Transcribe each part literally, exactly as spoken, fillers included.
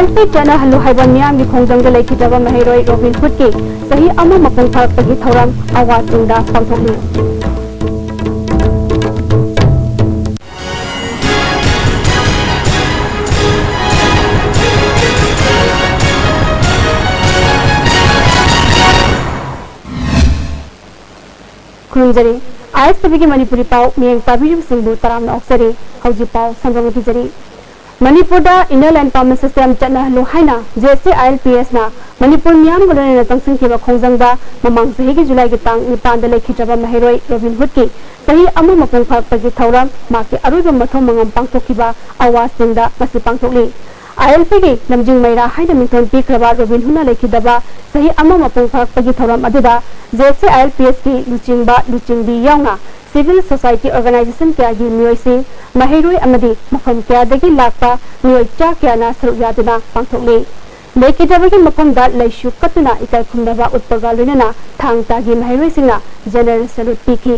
ꯁꯤ ꯆꯠꯅꯍꯜꯂꯨ ꯍꯥꯏꯕ ꯃꯤꯌꯥꯝꯒꯤ ꯈꯣꯡꯖꯪꯗ ꯂꯩꯈꯤꯗ꯭ꯔꯕ ꯃꯍꯩꯔꯣꯏ ꯔꯣꯕꯤꯟ ꯍꯨꯗꯀꯤ ꯆꯍꯤ ꯑꯃ ꯃꯄꯨꯡ ꯐꯥꯔꯛꯄꯒꯤ ꯊꯧꯔꯝ ꯑꯋꯥꯁꯤꯡꯗ ꯄꯥꯡꯊꯣꯛꯂꯤ꯫ ꯈꯨꯔꯨꯝꯖꯔꯤ꯫ ꯑꯥꯏ ꯑꯦꯁ ꯇꯤ ꯚꯤꯒꯤ ꯃꯅꯤꯄꯨꯔꯤ ꯄꯥꯎ ꯃꯤꯠꯌꯦꯡ ꯇꯥꯕꯤꯔꯤꯕꯁꯤꯡꯕꯨ ꯇꯔꯥꯝꯅ ꯑꯣꯛꯆꯔꯤ꯫ ꯍꯧꯖꯤꯛ ꯄꯥꯎ ꯁꯟꯗꯣꯛꯅ ꯄꯤꯖꯔꯤ꯫ ꯃꯅꯤꯄꯨꯔꯗ Inner Line Permit System ꯆꯠꯅꯍꯜꯂꯨ ꯍꯥꯏꯅ J S A I L P ꯑꯦꯁꯅ ꯃꯅꯤꯄꯨꯔ ꯃꯤꯌꯥꯝꯒ ꯂꯣꯏꯅꯅ ꯆꯪꯁꯤꯟꯈꯤꯕ ꯈꯣꯡꯖꯪꯗ ꯃꯃꯥꯡ ꯆꯍꯤꯒꯤ ꯖꯨꯂꯥꯏꯒꯤ ꯇꯥꯡ ꯅꯤꯄꯥꯟꯗ ꯂꯩꯈꯤꯗ꯭ꯔꯕ ꯃꯍꯩꯔꯣꯏ ꯔꯣꯕꯤꯟ ꯍꯨꯗꯀꯤ ꯆꯍꯤ ꯑꯃ ꯃꯄꯨꯡ ꯐꯥꯔꯛꯄꯒꯤ ꯊꯧꯔꯝ ꯃꯍꯥꯛꯀꯤ ꯑꯔꯣꯏꯕ ꯃꯊꯧ ꯃꯉꯝ ꯄꯥꯡꯊꯣꯛꯈꯤꯕ ꯑꯋꯥꯁꯤꯡꯗ ꯉꯁꯤ ꯄꯥꯡꯊꯣꯛꯂꯤ꯫ ꯑꯥꯏ ꯑꯦꯜ ꯄꯤꯒꯤ ꯂꯝꯖꯤꯡ ꯃꯩꯔꯥ ꯍꯥꯏꯅ ꯃꯤꯡꯊꯣꯟ ꯄꯤꯈ꯭ꯔꯕ ꯔꯣꯕꯤꯟ ꯍꯨꯗꯅ ꯂꯩꯈꯤꯗꯕ ꯆꯍꯤ ꯑꯃ ꯃꯄꯨꯡ ꯐꯥꯔꯛꯄꯒꯤ ꯊꯧꯔꯝ ꯑꯗꯨꯗ J S A I L P ꯑꯦꯁꯀꯤ ꯂꯨꯆꯤꯡꯕ ꯂꯨꯆꯤꯡꯕꯤ ꯌꯥꯎꯅ civil society organization ꯀꯌꯥꯒꯤ ꯃꯤꯑꯣꯏꯁꯤꯡ, ꯃꯍꯩꯔꯣꯏ ꯑꯃꯗꯤ ꯃꯐꯝ ꯀꯌꯥꯗꯒꯤ ꯂꯥꯛꯄ ꯃꯤꯑꯣꯏ ꯆꯥ ꯀꯌꯥꯅ ꯁꯔꯨꯛ ꯌꯥꯗꯨꯅ ꯄꯥꯡꯊꯣꯛꯂꯤ꯫ ꯂꯩꯈꯤꯗ꯭ꯔꯕꯒꯤ ꯃꯐꯝꯗ ꯂꯩꯁꯨ ꯀꯠꯇꯨꯅ ꯏꯀꯥꯏ ꯈꯨꯝꯅꯕ ꯎꯠꯄꯒ ꯂꯣꯏꯅꯅ ꯊꯥꯡ ꯇꯥꯒꯤ ꯃꯍꯩꯔꯣꯏꯁꯤꯡꯅ general salute ꯄꯤꯈꯤ꯫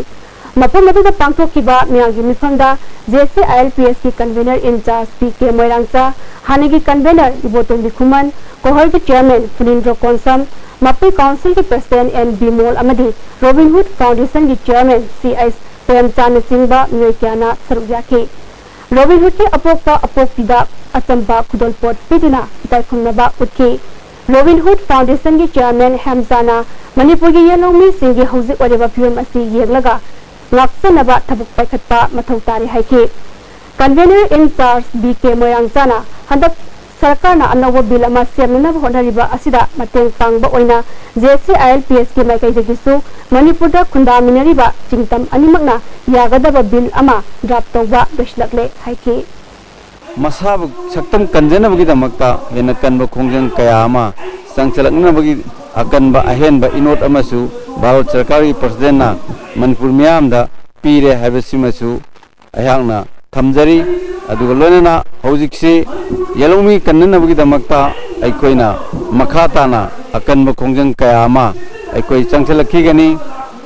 ꯃꯐꯝ ꯑꯗꯨꯗ ꯄꯥꯡꯊꯣꯛꯈꯤꯕ ꯃꯤꯌꯥꯝꯒꯤ ꯃꯤꯐꯝꯗ J S A I L P ꯑꯦꯁꯀꯤ convener in charge P K Moirangcha, ꯍꯥꯟꯅꯒꯤ convener ꯏꯕꯣꯇꯣꯝꯕꯤ ꯈꯨꯃꯟ, ꯀꯣꯍꯔꯒꯤ chairman ꯐꯨꯅꯤꯟꯗ꯭ꯔꯣ ꯀꯣꯟꯁꯝ, ꯃꯄꯨꯏ councilꯒꯤ president ꯑꯦꯟ ꯕꯤꯃꯣꯜ ꯑꯃꯗꯤ ꯔꯣꯕꯤꯟ ꯍꯨꯗ foundationꯒꯤ chairman ꯁꯤ ꯑꯩꯆ ꯄ꯭ꯔꯦꯝꯆꯥꯟꯅꯆꯤꯡꯕ ꯃꯤꯑꯣꯏ ꯀꯌꯥꯅ ꯁꯔꯨꯛ ꯌꯥꯈꯤ꯫ ꯔꯣꯕꯤꯟ ꯍꯨꯗꯀꯤ ꯑꯄꯣꯛꯄ ꯑꯄꯣꯛꯄꯤꯗ ꯑꯆꯝꯕ ꯈꯨꯗꯣꯜꯄꯣꯠ ꯄꯤꯗꯨꯅ ꯏꯀꯥꯏ ꯈꯨꯝꯅꯕ ꯎꯠꯈꯤ꯫ ꯔꯣꯕꯤꯟ ꯍꯨꯗ foundationꯒꯤ chairman ꯍꯦꯝꯆꯥꯅ ꯃꯅꯤꯄꯨꯔꯒꯤ ꯌꯦꯜꯍꯧꯃꯤꯁꯤꯡꯒꯤ ꯍꯧꯖꯤꯛ ꯑꯣꯏꯔꯤꯕ ꯐꯤꯕꯝ ꯑꯁꯤ ꯌꯦꯡꯂꯒ ꯉꯥꯛꯆꯅꯕ ꯊꯕꯛ ꯄꯥꯏꯈꯠꯄ ꯃꯊꯧ ꯇꯥꯔꯦ ꯍꯥꯏꯈꯤ꯫ Convener in charge ꯕꯤ ꯀꯦ ꯃꯣꯏꯔꯥꯡꯆꯥꯅ ꯍꯟꯗꯛ ꯁꯔꯀꯥꯔꯅ ꯑꯅꯧꯕ bill ꯑꯃ ꯁꯦꯝꯅꯅꯕ ꯍꯣꯠꯅꯔꯤꯕ ꯑꯁꯤꯗ ꯃꯇꯦꯡ ꯄꯥꯡꯕ ꯑꯣꯏꯅ J S A I L P ꯑꯦꯁꯀꯤ ꯃꯥꯏꯀꯩꯗꯒꯤꯁꯨ ꯃꯅꯤꯄꯨꯔꯗ ꯈꯨꯟꯗꯥꯃꯤꯟꯅꯔꯤꯕ ꯆꯤꯡꯇꯝ ꯑꯅꯤꯃꯛꯅ ꯌꯥꯒꯗꯕ bill ꯑꯃ draft ꯇꯧꯕ ꯂꯣꯏꯁꯤꯜꯂꯛꯂꯦ ꯍꯥꯏꯈꯤ꯫ ꯃꯁꯥꯕꯨ ꯁꯛꯇꯝ ꯀꯟꯖꯅꯕꯒꯤꯗꯃꯛꯇ ꯍꯦꯟꯅ ꯀꯟꯕ ꯈꯣꯡꯖꯪ ꯀꯌꯥ ꯑꯃ ꯆꯪꯁꯤꯜꯂꯛꯅꯕꯒꯤ ꯑꯀꯟꯕ ꯑꯍꯦꯟꯕ ꯏꯅꯣꯠ ꯑꯃꯁꯨ ꯚꯥꯔꯠ ꯁꯔꯀꯥꯔꯒꯤ presidentꯅ ꯃꯅꯤꯄꯨꯔ ꯃꯤꯌꯥꯝꯗ ꯄꯤꯔꯦ ꯍꯥꯏꯕꯁꯤꯃꯁꯨ ꯑꯩꯍꯥꯛꯅ ꯊꯝꯖꯔꯤ꯫ ꯑꯗꯨꯒ ꯂꯣꯏꯅꯅ ꯍꯧꯖꯤꯛꯁꯤ ꯌꯦꯜꯍꯧꯃꯤ ꯀꯟꯅꯅꯕꯒꯤꯗꯃꯛꯇ ꯑꯩꯈꯣꯏꯅ ꯃꯈꯥ ꯇꯥꯅ ꯑꯀꯟꯕ ꯈꯣꯡꯖꯪ ꯀꯌꯥ ꯑꯃ ꯑꯩꯈꯣꯏ ꯆꯪꯁꯤꯜꯂꯛꯈꯤꯒꯅꯤ꯫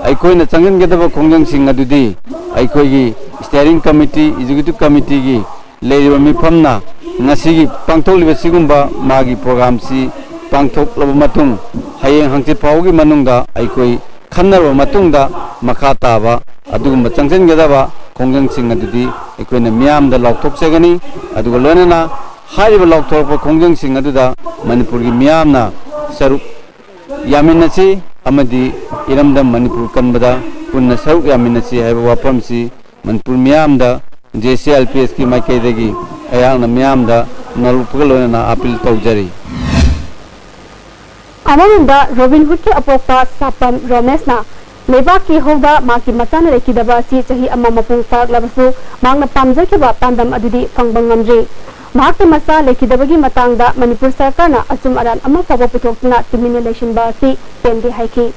ꯑꯩꯈꯣꯏꯅ ꯆꯪꯁꯤꯟꯒꯗꯕ ꯈꯣꯡꯖꯪꯁꯤꯡ ꯑꯗꯨꯗꯤ ꯑꯩꯈꯣꯏꯒꯤ steering committee, executive committeeꯒꯤ ꯂꯩꯔꯤꯕ ꯃꯤꯐꯝꯅ ꯉꯁꯤꯒꯤ ꯄꯥꯡꯊꯣꯛꯂꯤꯕ ꯁꯤꯒꯨꯝꯕ ꯃꯥꯒꯤ ꯄ꯭ꯔꯣꯒ꯭ꯔꯥꯝꯁꯤ ꯄꯥꯡꯊꯣꯛꯂꯕ ꯃꯇꯨꯡ, ꯍꯌꯦꯡ ꯍꯪꯆꯤꯠ ꯐꯥꯎꯕꯒꯤ ꯃꯅꯨꯡꯗ ꯑꯩꯈꯣꯏ ꯈꯟꯅꯔꯕ ꯃꯇꯨꯡꯗ ꯃꯈꯥ ꯇꯥꯕ ꯑꯗꯨꯒꯨꯝꯕ ꯆꯪꯁꯤꯟꯒꯗꯕ ꯈꯣꯡꯖꯪꯁꯤꯡ ꯑꯗꯨꯗꯤ ꯑꯩꯈꯣꯏꯅ ꯃꯤꯌꯥꯝꯗ ꯂꯥꯎꯊꯣꯛꯆꯒꯅꯤ꯫ ꯑꯗꯨꯒ ꯂꯣꯏꯅꯅ ꯍꯥꯏꯔꯤꯕ ꯂꯥꯎꯊꯣꯔꯛꯄ ꯈꯣꯡꯖꯪꯁꯤꯡ ꯑꯗꯨꯗ ꯃꯅꯤꯄꯨꯔꯒꯤ ꯃꯤꯌꯥꯝꯅ ꯁꯔꯨꯛ ꯌꯥꯃꯤꯟꯅꯁꯤ ꯑꯃꯗꯤ ꯏꯔꯝꯗꯝ ꯃꯅꯤꯄꯨꯔ ꯀꯟꯕꯗ ꯄꯨꯟꯅ ꯁꯔꯨꯛ ꯌꯥꯃꯤꯟꯅꯁꯤ ꯍꯥꯏꯕ ꯋꯥꯐꯝꯁꯤ ꯃꯅꯤꯄꯨꯔ ꯃꯤꯌꯥꯝꯗ ꯖꯦ ꯁꯤ ꯑꯦꯜ ꯄꯤ ꯑꯦꯁꯀꯤ ꯃꯥꯏꯀꯩꯗꯒꯤ ꯑꯩꯍꯥꯛꯅ ꯃꯤꯌꯥꯝꯗ ꯅꯣꯜꯂꯨꯛꯄꯒ ꯂꯣꯏꯅꯅ ꯑꯥꯄꯤꯜ ꯇꯧꯖꯔꯤ꯫ ꯑꯃꯔꯣꯝꯗ ꯔꯣꯕꯤꯟ ꯍꯨꯗꯀꯤ ꯑꯄꯣꯛꯄ ꯁꯥꯄꯝ ꯔꯣꯃꯦꯁꯅ ꯂꯩꯕꯥꯛꯀꯤ ꯍꯧꯗ ꯃꯍꯥꯛꯀꯤ ꯃꯆꯥꯅ ꯂꯩꯈꯤꯗꯕ ꯑꯁꯤ ꯆꯍꯤ ꯑꯃ ꯃꯄꯨꯡ ꯐꯥꯔꯛꯂꯕꯁꯨ ꯃꯍꯥꯛꯅ ꯄꯥꯝꯖꯈꯤꯕ ꯄꯥꯟꯗꯝ ꯑꯗꯨꯗꯤ ꯐꯪꯕ ꯉꯝꯗ꯭ꯔꯤ꯫ ꯃꯍꯥꯛꯀꯤ ꯃꯆꯥ ꯂꯩꯈꯤꯗꯕꯒꯤ ꯃꯇꯥꯡꯗ ꯃꯅꯤꯄꯨꯔ ꯁꯔꯀꯥꯔꯅ ꯑꯆꯨꯝ ꯑꯔꯥꯟ ꯑꯃ ꯐꯥꯎꯕ ꯄꯨꯊꯣꯛꯇꯨꯅ ꯇꯨꯃꯤꯟꯅ ꯂꯩꯁꯤꯟꯕ ꯑꯁꯤ ꯄꯦꯟꯗꯦ ꯍꯥꯏꯈꯤ꯫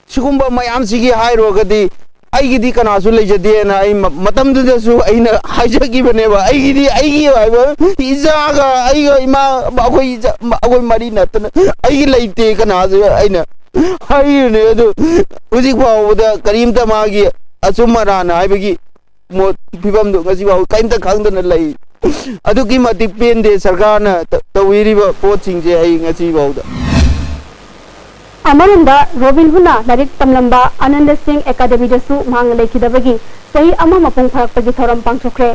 ꯁꯤꯒꯨꯝꯕ ꯃꯌꯥꯝꯁꯤꯒꯤ ꯍꯥꯏꯔꯨꯔꯒꯗꯤ ꯑꯩꯒꯤꯗꯤ ꯀꯅꯥꯁꯨ ꯂꯩꯖꯗꯦꯅ ꯑꯩ ꯃ-, ꯃꯇꯝꯗꯨꯗꯁꯨ ꯑꯩꯅ ꯍꯥꯏꯖꯈꯤꯕꯅꯦꯕ꯫ ꯑꯩꯒꯤꯗꯤ ꯑꯩꯒꯤ ꯍꯥꯏꯕ ꯏꯆꯥꯒ ꯑꯩꯒ ꯏꯃꯥ ꯑꯩꯈꯣꯏ ꯏꯆꯥ-, ꯑꯩꯈꯣꯏ ꯃꯔꯤ ꯅꯠꯇꯅ ꯑꯩꯒꯤ ꯂꯩꯇꯦ ꯀꯅꯥꯁꯨ ꯑꯩꯅ ꯍꯥꯏꯔꯤꯕꯅꯦ꯫ ꯑꯗꯨ ꯍꯧꯖꯤꯛ ꯐꯥꯎꯕꯗ ꯀꯔꯤꯝꯇ ꯃꯥꯒꯤ ꯑꯆꯨꯝ ꯑꯔꯥꯟ ꯍꯥꯏꯕꯒꯤ ꯃꯣꯠ ꯐꯤꯕꯝꯗꯣ ꯉꯁꯤ ꯐꯥꯎ ꯀꯔꯤꯝꯇ ꯈꯪꯗꯅ ꯂꯩ꯫ ꯑꯗꯨꯛꯀꯤ ꯃꯇꯤꯛ ꯄꯦꯟꯗꯦ ꯁꯔꯀꯥꯔꯅ ꯇ-, ꯇꯧꯕꯤꯔꯤꯕ ꯄꯣꯠꯁꯤꯡꯁꯦ ꯑꯩ ꯉꯁꯤ ꯐꯥꯎꯗ꯫ ꯑꯃꯔꯣꯝꯗ ꯔꯣꯕꯤꯟ ꯍꯨꯗꯅ ꯂꯥꯏꯔꯤꯛ ꯇꯝꯂꯝꯕ ꯑꯥꯅꯟꯗ ꯁꯤꯡ ꯑꯦꯀꯥꯗꯃꯤꯗꯁꯨ ꯃꯍꯥꯛꯅ ꯂꯩꯈꯤꯗꯕꯒꯤ ꯆꯍꯤ ꯑꯃ ꯃꯄꯨꯡ ꯐꯥꯔꯛꯄꯒꯤ ꯊꯧꯔꯝ ꯄꯥꯡꯊꯣꯛꯈ꯭ꯔꯦ꯫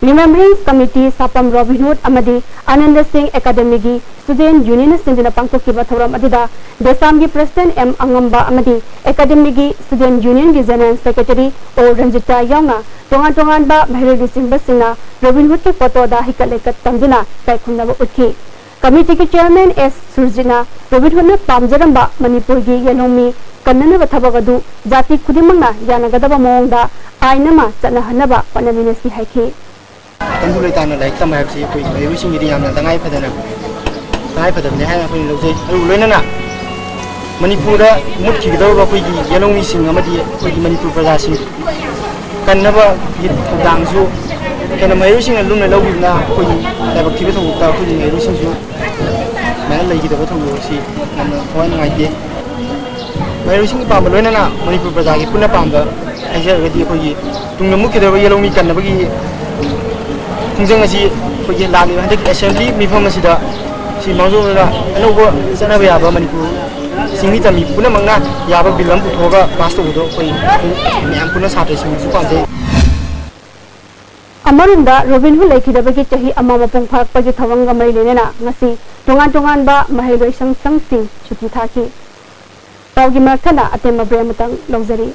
ꯔꯤꯃꯦꯝꯕꯔꯦꯟꯁ ꯀꯃꯤꯇꯤ ꯁꯥꯄꯝ ꯔꯣꯕꯤꯟ ꯍꯨꯗ ꯑꯃꯗꯤ ꯑꯥꯅꯟꯗ ꯁꯤꯡ ꯑꯦꯀꯥꯗꯃꯤꯒꯤ ꯁ꯭ꯇꯨꯗꯦꯟꯠ ꯌꯨꯅꯤꯌꯟꯅ ꯁꯤꯟꯗꯨꯅ ꯄꯥꯡꯊꯣꯛꯈꯤꯕ ꯊꯧꯔꯝ ꯑꯗꯨꯗ ꯗꯦꯁꯥꯝꯒꯤ ꯄ꯭ꯔꯁꯤꯗꯦꯟꯠ ꯑꯦꯝ ꯑꯉꯝꯕ ꯑꯃꯗꯤ ꯑꯦꯀꯥꯗꯃꯤꯒꯤ ꯁ꯭ꯇꯨꯗꯦꯟꯠ ꯌꯨꯅꯤꯌꯟꯒꯤ ꯖꯦꯅꯔꯦꯜ ꯁꯦꯀ꯭ꯔꯦꯇꯔꯤ ꯑꯣ ꯔꯟꯖꯤꯇꯥ ꯌꯥꯎꯅ ꯇꯣꯉꯥꯟ ꯇꯣꯉꯥꯟꯕ ꯃꯍꯩꯔꯣꯏ ꯂꯨꯆꯤꯡꯕꯁꯤꯡꯅ ꯔꯣꯕꯤꯟ ꯍꯨꯗꯀꯤ ꯐꯣꯇꯣꯗ ꯍꯩꯀꯠ ꯂꯩꯀꯠ ꯇꯝꯗꯨꯅ ꯏꯀꯥꯏ ꯈꯨꯝꯅꯕ ꯎꯠꯈꯤ꯫ ꯀꯃꯤꯇꯤꯒꯤ ꯆꯤꯌꯔꯃꯦꯟ ꯑꯦꯁ ꯁꯨꯔꯖꯤꯠꯅ ꯔꯣꯕꯤꯟ ꯍꯨꯗꯅ ꯄꯥꯝꯖꯔꯝꯕ ꯃꯅꯤꯄꯨꯔꯒꯤ ꯌꯦꯜꯍꯧꯃꯤ ꯀꯟꯅꯅꯕ ꯊꯕꯛ ꯑꯗꯨ ꯖꯥꯇꯤ ꯈꯨꯗꯤꯡꯃꯛꯅ ꯌꯥꯅꯒꯗꯕ ꯃꯑꯣꯡꯗ ꯑꯥꯏꯟ ꯑꯃ ꯆꯠꯅꯍꯟꯅꯕ ꯍꯣꯠꯅꯃꯤꯟꯅꯁꯤ ꯍꯥꯏꯈꯤ꯫ ꯇꯪꯗꯨ ꯂꯩꯇꯥꯅ ꯂꯥꯏꯔꯤꯛ ꯇꯝꯕ ꯍꯥꯏꯕꯁꯤ ꯑꯩꯈꯣꯏ ꯃꯍꯩꯔꯣꯏꯁꯤꯡꯒꯤꯗꯤ ꯌꯥꯝꯅ ꯇꯉꯥꯏ ꯐꯗꯅ, ꯇꯉꯥꯏ ꯐꯗꯕꯅꯤ ꯍꯥꯏꯅ ꯑꯩꯈꯣꯏꯅ ꯂꯧꯖꯩ꯫ ꯑꯗꯨꯒ ꯂꯣꯏꯅꯅ ꯃꯅꯤꯄꯨꯔꯗ ꯃꯨꯠꯈꯤꯒꯗꯧꯔꯤꯕ ꯑꯩꯈꯣꯏꯒꯤ ꯌꯦꯜꯍꯧꯃꯤꯁꯤꯡ ꯑꯃꯗꯤ ꯑꯩꯈꯣꯏꯒꯤ ꯃꯅꯤꯄꯨꯔ ꯄ꯭ꯔꯖꯥꯁꯤꯡ ꯀꯟꯅꯕꯒꯤ ꯊꯧꯗꯥꯡꯁꯨ ꯍꯦꯟꯅ ꯃꯍꯩꯔꯣꯏꯁꯤꯡꯅ ꯂꯨꯝꯅ ꯂꯧꯈꯤꯕꯅ ꯑꯩꯈꯣꯏꯒꯤ ꯂꯥꯏꯕꯛ ꯊꯤꯕ ꯊꯧꯗꯣꯛꯇ ꯑꯩꯈꯣꯏꯒꯤ ꯃꯍꯩꯔꯣꯏꯁꯤꯡꯁꯨ ꯁꯨꯃꯥꯏꯅ ꯂꯩꯈꯤꯗꯕ ꯊꯧꯗꯣꯛ ꯑꯁꯤ ꯌꯥꯝꯅ ꯊꯋꯥꯏ ꯅꯨꯡꯉꯥꯏꯇꯦ꯫ ꯃꯍꯩꯔꯣꯏꯁꯤꯡꯒꯤ ꯄꯥꯝꯕ ꯂꯣꯏꯅꯅ ꯃꯅꯤꯄꯨꯔ ꯄ꯭ꯔꯖꯥꯒꯤ ꯄꯨꯟꯅ ꯄꯥꯝꯕ ꯍꯥꯏꯖꯔꯒꯗꯤ ꯑꯩꯈꯣꯏꯒꯤ ꯇꯨꯡꯗ ꯃꯨꯠꯈꯤꯗꯧꯔꯤꯕ ꯌꯦꯜꯍꯧꯃꯤ ꯀꯟꯅꯕꯒꯤ ꯈꯣꯡꯖꯪ ꯑꯁꯤ ꯑꯩꯈꯣꯏꯒꯤ ꯂꯥꯛꯂꯤꯕ ꯍꯟꯗꯛꯀꯤ ꯑꯦꯁꯦꯝꯕ꯭ꯂꯤ ꯃꯤꯐꯝ ꯑꯁꯤꯗ ꯁꯤ ꯃꯥꯡꯖꯧꯅꯅ ꯑꯅꯧꯕ ꯆꯠꯅꯕ ꯌꯥꯕ ꯃꯅꯤꯄꯨꯔ ꯆꯤꯡꯃꯤ ꯇꯝꯃꯤ ꯄꯨꯝꯅꯃꯛꯅ ꯌꯥꯕ ꯕꯤꯜ ꯑꯃ ꯄꯨꯊꯣꯛꯑꯒ ꯄꯥꯁ ꯇꯧꯕꯗꯣ ꯑꯩꯈꯣꯏ ꯃꯌꯥꯝ ꯄꯨꯟꯅ ꯁꯥꯇ꯭ꯔꯁꯤꯡꯅꯁꯨ ꯄꯥꯝꯖꯩ꯫ ꯑꯃꯔꯣꯝꯗ ꯔꯣꯕꯤꯟ ꯍꯨꯗ ꯂꯩꯈꯤꯗꯕꯒꯤ ꯆꯍꯤ ꯑꯃ ꯃꯄꯨꯡ ꯐꯥꯔꯛꯄꯒꯤ ꯊꯧꯔꯝꯒ ꯃꯔꯤ ꯂꯩꯅꯅ ꯉꯁꯤ ꯇꯣꯉꯥꯟ ꯇꯣꯉꯥꯟꯕ ꯃꯍꯩꯂꯣꯏꯁꯪ ꯁꯪꯁꯤꯡ ꯁꯨꯇꯤ ꯊꯥꯈꯤ꯫ ꯄꯥꯎꯒꯤ ꯃꯔꯛ ꯊꯠꯅ ꯑꯇꯦꯟꯕ ꯕ꯭ꯔꯦꯛ ꯑꯃꯇꯪ ꯂꯧꯖꯔꯤ꯫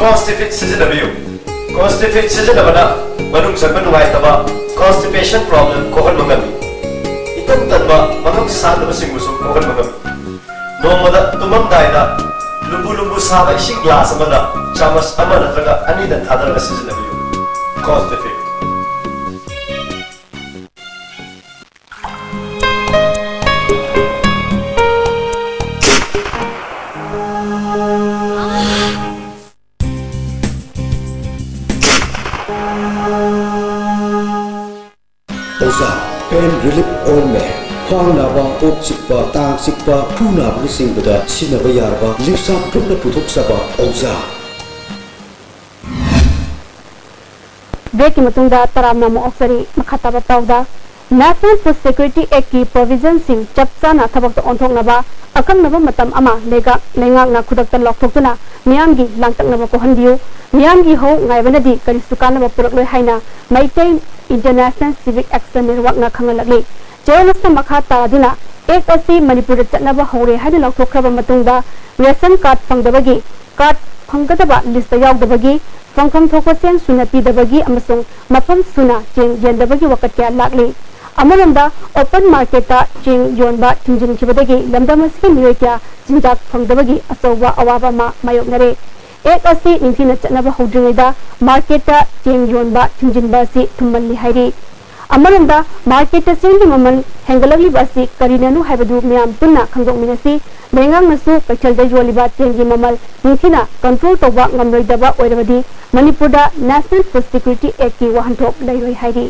ꯀꯣꯟꯁꯇꯤꯐꯤꯠ ꯁꯤꯖꯤꯟꯅꯕꯤꯌꯨ꯫ ꯀꯣꯟꯁꯇꯤꯐꯤꯠ ꯁꯤꯖꯤꯟꯅꯕꯅ ꯃꯅꯨꯡ ꯆꯪꯕ ꯅꯨꯡꯉꯥꯏꯇꯕ, constipation problem, ꯀꯣꯛꯍꯟꯕ ꯉꯝꯃꯤ꯫ ꯏꯇꯟ ꯇꯟꯕ, ꯃꯉꯝ ꯁꯥꯟꯗꯕꯁꯤꯡꯕꯨꯁꯨ ꯀꯣꯛꯍꯟꯕ ꯉꯝꯃꯤ꯫ ꯅꯣꯡꯃꯗ ꯇꯨꯝꯃꯝꯗꯥꯏꯗ ꯂꯨꯝꯕꯨ ꯂꯨꯝꯕꯨ ꯁꯥꯕ ꯏꯁꯤꯡ ꯒ꯭ꯂꯥꯁ ꯑꯃꯗ ꯆꯥꯃꯁ ꯑꯃ ꯅꯠꯇ꯭ꯔꯒ ꯑꯅꯤꯗꯪ ꯊꯥꯗꯔꯒ ꯁꯤꯖꯤꯟꯅꯕꯤꯌꯨ꯫ ꯀꯣꯟꯁꯇꯤꯐꯤꯠ꯫ ꯑꯣꯖꯥ, pain relief ointment꯫ ꯈ꯭ꯋꯥꯡ ꯅꯥꯕ, ꯀꯣꯛ ꯆꯤꯛꯄ, ꯇꯥꯡ ꯆꯤꯛꯄ, ꯈꯨ ꯅꯥꯕꯅꯆꯤꯡꯕꯗ ꯁꯤꯖꯤꯟꯅꯕ ꯌꯥꯔꯕ ꯂꯤꯞꯁꯥꯞ ꯒ꯭ꯔꯨꯞꯅ ꯄꯨꯊꯣꯛꯆꯕ ꯑꯣꯖꯥ꯫ ꯕ꯭ꯔꯦꯛꯀꯤ ꯃꯇꯨꯡꯗ ꯇꯔꯥꯝꯅ ꯑꯃꯨꯛ ꯑꯣꯛꯆꯔꯤ꯫ ꯃꯈꯥ ꯇꯥꯕ ꯄꯥꯎꯗ, National Food Security Actꯀꯤ provisionꯁꯤꯡ ꯆꯞ ꯆꯥꯅ ꯊꯕꯛꯇ ꯑꯣꯟꯊꯣꯛꯅꯕ ꯑꯀꯛꯅꯕ ꯃꯇꯝ ꯑꯃ ꯂꯩꯉꯥꯛ-, ꯂꯩꯉꯥꯛꯅ ꯈꯨꯗꯛꯇ ꯂꯥꯎꯊꯣꯛꯇꯨꯅ ꯃꯤꯌꯥꯝꯒꯤ ꯂꯥꯡꯇꯛꯅꯕ ꯀꯣꯛꯍꯟꯕꯤꯌꯨ꯫ ꯃꯤꯌꯥꯝꯒꯤ ꯍꯧ ꯉꯥꯏꯕꯅꯗꯤ ꯀꯔꯤꯁꯨ ꯀꯥꯟꯅꯕ ꯄꯨꯔꯛꯂꯣꯏ ꯍꯥꯏꯅ ꯃꯩꯇꯩ International Civic Action Networkꯅ ꯈꯪꯍꯜꯂꯛꯂꯤ꯫ ꯆꯦꯔꯣꯜ ꯑꯁꯤꯅ ꯃꯈꯥ ꯇꯥꯗꯨꯅ, Act ꯑꯁꯤ ꯃꯅꯤꯄꯨꯔꯗ ꯆꯠꯅꯕ ꯍꯧꯔꯦ ꯍꯥꯏꯅ ꯂꯥꯎꯊꯣꯛꯈ꯭ꯔꯕ ꯃꯇꯨꯡꯗ, ration card ꯐꯪꯗꯕꯒꯤ, card ꯐꯪꯒꯗꯕ listꯇ ꯌꯥꯎꯗꯕꯒꯤ, ꯐꯪꯐꯝ ꯊꯣꯛꯄ ꯁꯦꯜ ꯁꯨꯅ ꯄꯤꯗꯕꯒꯤ ꯑꯃꯁꯨꯡ ꯃꯐꯝ ꯁꯨꯅ ꯆꯦꯡ ꯌꯦꯟꯗꯕꯒꯤ ꯋꯥꯀꯠ ꯀꯌꯥ ꯂꯥꯛꯂꯤ꯫ ꯑꯃꯔꯣꯝꯗ, open marketꯇ ꯆꯦꯡ ꯌꯣꯟꯕ ꯊꯤꯡꯖꯤꯟꯈꯤꯕꯗꯒꯤ ꯂꯝꯗꯝ ꯑꯁꯤꯒꯤ ꯃꯤꯑꯣꯏ ꯀꯌꯥ ꯆꯤꯟꯖꯥꯛ ꯐꯪꯗꯕꯒꯤ ꯑꯆꯧꯕ ꯑꯋꯥꯕ ꯑꯃ ꯃꯥꯌꯣꯛꯅꯔꯦ꯫ Act ꯑꯁꯤ ꯅꯤꯡꯊꯤꯅ ꯆꯠꯅꯕ ꯍꯧꯗ꯭ꯔꯤꯉꯩꯗ marketꯇ ꯆꯦꯡ ꯌꯣꯟꯕ ꯊꯤꯡꯖꯤꯟꯕ ꯑꯁꯤ ꯊꯨꯝꯃꯜꯂꯤ ꯍꯥꯏꯔꯤ꯫ ꯑꯃꯔꯣꯝꯗ, marketꯇ ꯆꯦꯡꯒꯤ ꯃꯃꯜ ꯍꯦꯟꯒꯠꯂꯛꯂꯤꯕ ꯑꯁꯤ ꯀꯔꯤꯅꯅꯣ ꯍꯥꯏꯕꯗꯨ ꯃꯤꯌꯥꯝ ꯄꯨꯟꯅ ꯈꯪꯗꯣꯛꯃꯤꯟꯅꯁꯤ꯫ ꯂꯩꯉꯥꯛꯅꯁꯨ ꯀꯩꯊꯦꯜꯗ ꯌꯣꯜꯂꯤꯕ ꯆꯦꯡꯒꯤ ꯃꯃꯜ ꯅꯤꯡꯊꯤꯅ control ꯇꯧꯕ ꯉꯝꯂꯣꯏꯗꯕ ꯑꯣꯏꯔꯕꯗꯤ ꯃꯅꯤꯄꯨꯔꯗ National Food Security Act ꯀꯤ ꯋꯥꯍꯟꯊꯣꯛ ꯂꯩꯔꯣꯏ ꯍꯥꯏꯔꯤ꯫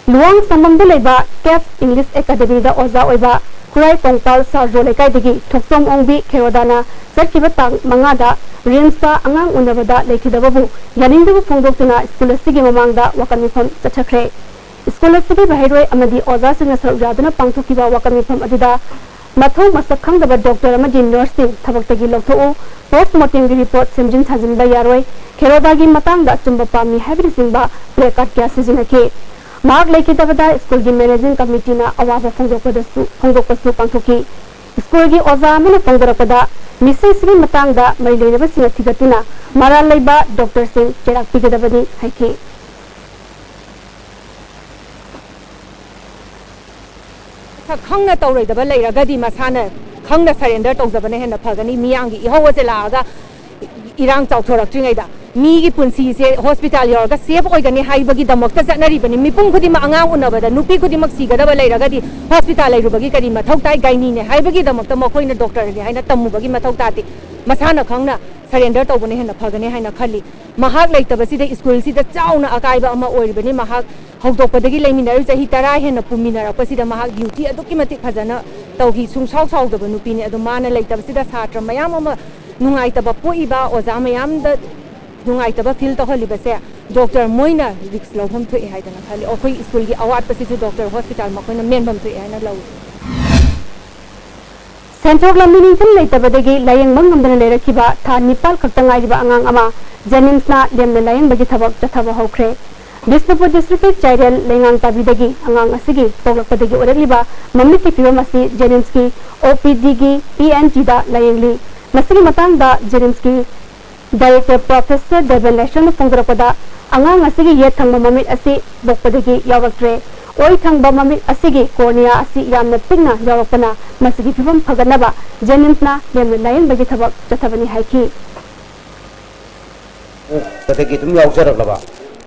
ꯂꯨꯋꯥꯡ ꯁꯪꯕꯝꯗ ꯂꯩꯕ ꯀꯦꯞ ꯏꯪꯂꯤꯁ ꯑꯦꯀꯥꯗꯃꯤꯗ ꯑꯣꯖꯥ ꯑꯣꯏꯕ ꯈꯨꯔꯥꯏ ꯀꯣꯡꯄꯥꯜ ꯁꯥꯔꯖꯣ ꯂꯩꯀꯥꯏꯗꯒꯤ ꯊꯣꯛꯆꯣꯝ ꯑꯣꯡꯕꯤ ꯈꯦꯔꯣꯗꯥꯅ ꯆꯠꯈꯤꯕ ꯇꯥꯡ ꯃꯉꯥꯗ ꯔꯤꯝꯁꯇ ꯑꯉꯥꯡ ꯎꯅꯕꯗ ꯂꯩꯈꯤꯗꯕꯕꯨ ꯌꯥꯅꯤꯡꯗꯕ ꯐꯣꯡꯗꯣꯛꯇꯨꯅ ꯁ꯭ꯀꯨꯜ ꯑꯁꯤꯒꯤ ꯃꯃꯥꯡꯗ ꯋꯥꯀꯠ ꯃꯤꯐꯝ ꯆꯠꯊꯈ꯭ꯔꯦ꯫ ꯁ꯭ꯀꯨꯜ ꯑꯁꯤꯒꯤ ꯃꯍꯩꯔꯣꯏ ꯑꯃꯗꯤ ꯑꯣꯖꯥꯁꯤꯡꯅ ꯁꯔꯨꯛ ꯌꯥꯗꯨꯅ ꯄꯥꯡꯊꯣꯛꯈꯤꯕ ꯋꯥꯀꯠ ꯃꯤꯐꯝ ꯑꯗꯨꯗ ꯃꯊꯧ ꯃꯁꯛ ꯈꯪꯗꯕ ꯗꯣꯛꯇꯔ ꯑꯃꯗꯤ ꯅꯔꯁꯁꯤꯡ ꯊꯕꯛꯇꯒꯤ ꯂꯧꯊꯣꯛꯎ, ꯄꯣꯁꯠꯃꯣꯔꯇꯦꯝꯒꯤ ꯔꯤꯄꯣꯔꯠ ꯁꯦꯝꯖꯤꯟ ꯁꯥꯖꯤꯟꯕ ꯌꯥꯔꯣꯏ, ꯈꯦꯔꯣꯗꯥꯒꯤ ꯃꯇꯥꯡꯗ ꯑꯆꯨꯝꯕ ꯄꯥꯝꯃꯤ ꯍꯥꯏꯕꯅꯆꯤꯡꯕ ꯄ꯭ꯂꯦ ꯀꯥꯔꯗ ꯀꯌꯥ ꯁꯤꯖꯤꯟꯅꯈꯤ꯫ ꯃꯍꯥꯛ ꯂꯩꯈꯤꯗꯕꯗ ꯁ꯭ꯀꯨꯜꯒꯤ ꯃꯦꯅꯦꯖꯤꯡ ꯀꯃꯤꯇꯤꯅ ꯑꯋꯥꯕ ꯐꯣꯡꯗꯣꯛꯄꯗꯁꯨ, ꯐꯣꯡꯗꯣꯛꯄꯁꯨ ꯄꯥꯡꯊꯣꯛꯈꯤ꯫ ꯁ꯭ꯀꯨꯜꯒꯤ ꯑꯣꯖꯥ ꯑꯃꯅ ꯐꯣꯡꯗꯣꯔꯛꯄꯗ, ꯃꯤꯁꯤꯡꯁꯤꯒꯤ ꯃꯇꯥꯡꯗ ꯃꯔꯤ ꯂꯩꯅꯕꯁꯤꯡꯅ ꯊꯤꯒꯠꯇꯨꯅ ꯃꯔꯥꯜ ꯂꯩꯕ ꯗꯣꯛꯇꯔꯁꯤꯡ ꯆꯩꯔꯥꯛ ꯄꯤꯒꯗꯕꯅꯤ ꯍꯥꯏꯈꯤ꯫ ꯃꯁꯛ ꯈꯪꯅ ꯇꯧꯔꯣꯏꯗꯕ ꯂꯩꯔꯒꯗꯤ ꯃꯁꯥꯅ ꯈꯪꯅ ꯁꯔꯦꯟꯗꯔ ꯇꯧꯖꯕꯅ ꯍꯦꯟꯅ ꯐꯒꯅꯤ꯫ ꯃꯤꯌꯥꯝꯒꯤ ꯏꯍꯧ ꯑꯁꯦ ꯂꯥꯛꯑꯒ ꯏꯔꯥꯡ ꯆꯥꯎꯊꯣꯔꯛꯇ꯭ꯔꯤꯉꯩꯗ ꯃꯤꯒꯤ ꯄꯨꯟꯁꯤꯁꯦ ꯍꯣꯁꯄꯤꯇꯥꯜ ꯌꯧꯔꯒ ꯁꯦꯐ ꯑꯣꯏꯒꯅꯤ ꯍꯥꯏꯕꯒꯤꯗꯃꯛꯇ ꯆꯠꯅꯔꯤꯕꯅꯤ꯫ ꯃꯤꯄꯨꯝ ꯈꯨꯗꯤꯡꯃꯛ, ꯑꯉꯥꯡ ꯎꯅꯕꯗ ꯅꯨꯄꯤ ꯈꯨꯗꯤꯡꯃꯛ ꯁꯤꯒꯗꯕ ꯂꯩꯔꯒꯗꯤ ꯍꯣꯁꯄꯤꯇꯥꯜ ꯂꯩꯔꯨꯕꯒꯤ ꯀꯔꯤ ꯃꯊꯧ ꯇꯥꯏ? ꯒꯥꯏꯅꯤꯅꯦ ꯍꯥꯏꯕꯒꯤꯗꯃꯛꯇ ꯃꯈꯣꯏꯅ ꯗꯣꯛꯇꯔꯅꯤ ꯍꯥꯏꯅ ꯇꯝꯃꯨꯕꯒꯤ ꯃꯊꯧ ꯇꯥꯗꯦ꯫ ꯃꯁꯥꯅ ꯈꯪꯅ ꯁꯔꯦꯟꯗꯔ ꯇꯧꯕꯅ ꯍꯦꯟꯅ ꯐꯒꯅꯤ ꯍꯥꯏꯅ ꯈꯜꯂꯤ꯫ ꯃꯍꯥꯛ ꯂꯩꯇꯕꯁꯤꯗ ꯁ꯭ꯀꯨꯜꯁꯤꯗ ꯆꯥꯎꯅ ꯑꯀꯥꯏꯕ ꯑꯃ ꯑꯣꯏꯔꯤꯕꯅꯤ꯫ ꯃꯍꯥꯛ ꯍꯧꯗꯣꯛꯄꯗꯒꯤ ꯂꯩꯃꯤꯟꯅꯔꯤꯕ ꯆꯍꯤ ꯇꯔꯥ ꯍꯦꯟꯅ ꯄꯨꯃꯤꯟꯅꯔꯛꯄꯁꯤꯗ ꯃꯍꯥꯛ ꯗ꯭ꯌꯨꯇꯤ ꯑꯗꯨꯛꯀꯤ ꯃꯇꯤꯛ ꯐꯖꯅ ꯇꯧꯈꯤ꯫ ꯁꯨꯡꯁꯥꯎ ꯁꯥꯎꯗꯕ ꯅꯨꯄꯤꯅꯤ꯫ ꯑꯗꯨ ꯃꯥꯅ ꯂꯩꯇꯕꯁꯤꯗ ꯁꯥꯇ꯭ꯔ ꯃꯌꯥꯝ ꯑꯃ ꯅꯨꯡꯉꯥꯏꯇꯕ ꯄꯣꯛꯏꯕ, ꯑꯣꯖꯥ ꯃꯌꯥꯝꯗ ꯅꯨꯡꯉꯥꯏꯇꯕ ꯐꯤꯜ ꯇꯧꯍꯜꯂꯤꯕꯁꯦ ꯗꯣꯛꯇꯔ ꯃꯣꯏꯅ ꯔꯤꯛꯁ ꯂꯧꯐꯝ ꯊꯣꯛꯑꯦ ꯍꯥꯏꯗꯅ ꯈꯜꯂꯤ꯫ ꯑꯩꯈꯣꯏ ꯁ꯭ꯀꯨꯜꯒꯤ ꯑꯋꯥꯠꯄꯁꯤꯁꯨ ꯗꯣꯛꯇꯔ ꯍꯣꯁꯄꯤꯇꯥꯜ ꯃꯈꯣꯏꯅ ꯃꯦꯟꯐꯝ ꯊꯣꯛꯑꯦ ꯍꯥꯏꯅ ꯂꯧꯏ꯫ ꯁꯦꯟꯊꯣꯛ ꯂꯝꯕꯤ ꯅꯤꯡꯊꯤꯅ ꯂꯩꯇꯕꯗꯒꯤ ꯂꯥꯌꯦꯡꯕ ꯉꯝꯗꯅ ꯂꯩꯔꯛꯈꯤꯕ ꯊꯥ ꯅꯤꯄꯥꯜ ꯈꯛꯇ ꯉꯥꯏꯔꯤꯕ ꯑꯉꯥꯡ ꯑꯃ ꯖꯦꯅꯤꯝꯁꯅ ꯂꯦꯝꯅ ꯂꯥꯌꯦꯡꯕꯒꯤ ꯊꯕꯛ ꯆꯠꯊꯕ ꯍꯧꯈ꯭ꯔꯦ꯫ ꯕꯤꯁꯅꯨꯄꯨꯔ ꯗꯤꯁꯇ꯭ꯔꯤꯛꯀꯤ ꯆꯥꯏꯔꯦꯜ ꯂꯩꯉꯥꯡ ꯇꯥꯕꯤꯗꯒꯤ ꯑꯉꯥꯡ ꯑꯁꯤꯒꯤ ꯄꯣꯛꯂꯛꯄꯗꯒꯤ ꯑꯣꯏꯔꯛꯂꯤꯕ ꯃꯃꯤꯠꯀꯤ ꯐꯤꯕꯝ ꯑꯁꯤ ꯖꯦꯅꯤꯝꯁꯀꯤ ꯑꯣ ꯄꯤ ꯗꯤꯒꯤ ꯏ ꯑꯦꯟ ꯇꯤꯗ ꯂꯥꯌꯦꯡꯂꯤ꯫ ꯃꯁꯤꯒꯤ ꯃꯇꯥꯡꯗ ꯖꯦꯅꯤꯝꯁꯀꯤ ꯗꯥꯏꯔꯦꯛꯇꯔ ꯄ꯭ꯔꯣꯐꯦꯁꯔ ꯗꯦꯕꯦꯟ ꯂꯥꯏꯁ꯭ꯔꯝꯅ ꯐꯣꯡꯗꯣꯔꯛꯄꯗ, ꯑꯉꯥꯡ ꯑꯁꯤꯒꯤ ꯌꯦꯠ ꯊꯪꯕ ꯃꯃꯤꯠ ꯑꯁꯤ ꯄꯣꯛꯄꯗꯒꯤ ꯌꯥꯎꯔꯛꯇ꯭ꯔꯦ꯫ ꯑꯣꯏ ꯊꯪꯕ ꯃꯃꯤꯠ ꯑꯁꯤꯒꯤ ꯀꯣꯔꯅꯤꯌꯥ ꯑꯁꯤ ꯌꯥꯝꯅ ꯄꯤꯛꯅ ꯌꯥꯎꯔꯛꯄꯅ ꯃꯁꯤꯒꯤ ꯐꯤꯕꯝ ꯐꯒꯠꯅꯕ ꯖꯦꯅꯤꯝꯁꯅ ꯂꯦꯝꯅ ꯂꯥꯌꯦꯡꯕꯒꯤ ꯊꯕꯛ ꯆꯠꯊꯕꯅꯤ ꯍꯥꯏꯈꯤ꯫ ꯄꯗꯒꯤ ꯑꯗꯨꯝ ꯌꯥꯎꯖꯔꯛꯂꯕ,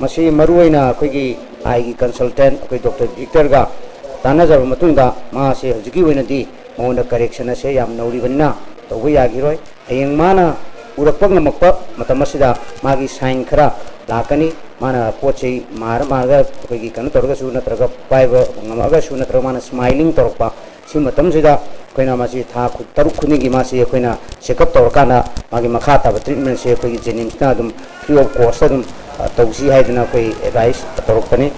ꯃꯁꯤ ꯃꯔꯨꯑꯣꯏꯅ ꯑꯩꯈꯣꯏꯒꯤ ꯑꯥꯏꯒꯤ ꯀꯟꯁꯜꯇꯦꯟ ꯑꯩꯈꯣꯏ ꯗꯣꯛꯇꯔ ꯚꯤꯛꯇꯔꯒ ꯇꯥꯟꯅꯖꯔꯕ ꯃꯇꯨꯡꯗ ꯃꯥꯁꯦ ꯍꯧꯖꯤꯛꯀꯤ ꯑꯣꯏꯅꯗꯤ ꯃꯉꯣꯟꯗ ꯀꯔꯦꯛꯁꯟ ꯑꯁꯦ ꯌꯥꯝ ꯅꯧꯔꯤꯕꯅꯤꯅ ꯇꯧꯕ ꯌꯥꯈꯤꯔꯣꯏ꯫ ꯍꯌꯦꯡ ꯃꯥꯅ ꯎꯔꯛꯄ ꯉꯝꯃꯛꯄ ꯃꯇꯝ ꯑꯁꯤꯗ ꯃꯥꯒꯤ ꯁꯥꯏꯟ ꯈꯔ ꯂꯥꯛꯀꯅꯤ꯫ ꯃꯥꯅ ꯄꯣꯠ ꯆꯩ ꯃꯥꯔ ꯃꯥꯔꯒ ꯑꯩꯈꯣꯏꯒꯤ ꯀꯩꯅꯣ ꯇꯧꯔꯒꯁꯨ, ꯅꯠꯇ꯭ꯔꯒ ꯄꯥꯏꯕ ꯉꯝꯃꯛꯑꯒꯁꯨ, ꯅꯠꯇ꯭ꯔꯒ ꯃꯥꯅ ꯁ꯭ꯃꯥꯏꯂꯤꯡ ꯇꯧꯔꯛꯄ, ꯁꯤ ꯃꯇꯝꯁꯤꯗ ꯑꯩꯈꯣꯏꯅ ꯃꯁꯤ ꯊꯥ ꯈꯨ-, ꯇꯔꯨꯛ ꯈꯨꯗꯤꯡꯒꯤ ꯃꯥꯁꯤ ꯑꯩꯈꯣꯏꯅ ꯆꯦꯛꯑꯞ ꯇꯧꯔꯀꯥꯟꯗ ꯃꯥꯒꯤ ꯃꯈꯥ ꯇꯥꯕ ꯇ꯭ꯔꯤꯠꯃꯦꯟꯁꯦ ꯑꯩꯈꯣꯏꯒꯤ ꯖꯦꯅꯤꯝꯁꯅ ꯑꯗꯨꯝ ꯐ꯭ꯔꯤ ꯑꯣꯐ ꯀꯣꯁꯇ ꯑꯗꯨꯝ, ꯑ, ꯇꯧꯁꯤ ꯍꯥꯏꯗꯅ ꯑꯩꯈꯣꯏ ꯑꯦꯗꯚꯥꯏꯁ ꯇꯧꯔꯛꯄꯅꯤ꯫